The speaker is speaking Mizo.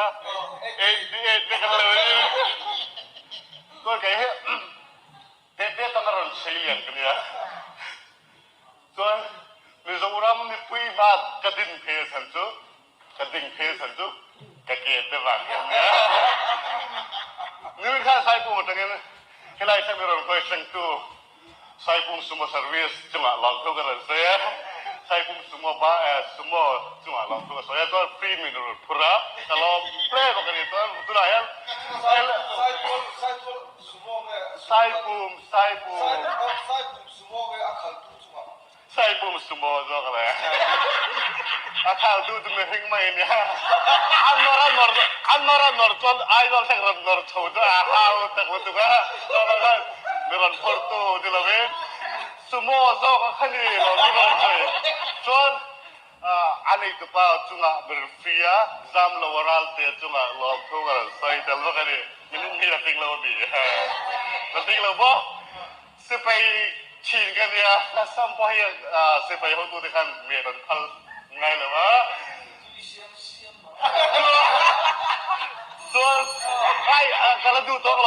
88 te kan lo ni. Chuan kei hi tete tang a rawn chei lian ka nia. Chuan Mizoram mipui hma ka din phei chan chu ka ding phei chan chu ka ke te vang hian nia. Nimin khan Saipum atangin helai thleng mi rawn hawi thlengtu Saipum Sumo Service chungah lawmthu ka rawn sawi a. Saipum Sumo ba Sumo chungah lawmthu ka sawi a. Chuan free min rawn phur a, ka lawm hle bawk a ni. Chuan tunah hian Saitual Saitual Sumo nge Saipum Saipum Saipum Sumo nge a khaltu chungah Saipum Sumo zawk le. A khaltu chu mihring mai a nia. An nawr an nawr an nawr an nawr chuan Aizawl thleng rawn nawr chho chu a hau tak lutuk a. Chuvang khan mi rawn phurtu ni lovin Sumo zawk a kha ni lo ni rawn sawi. Chuan a neitupa chungah mi rawn free a, zam lo a ralte chungah lawmthu ka rawn sawi tel bawk a ni. Min mi a tling lo a mi. Ka tling lo maw? Sipai chin ka nia, Assam pawh hi sipai hotute khan mi a rawn phal ngai lo a. Chuan ai ka la duh tawh.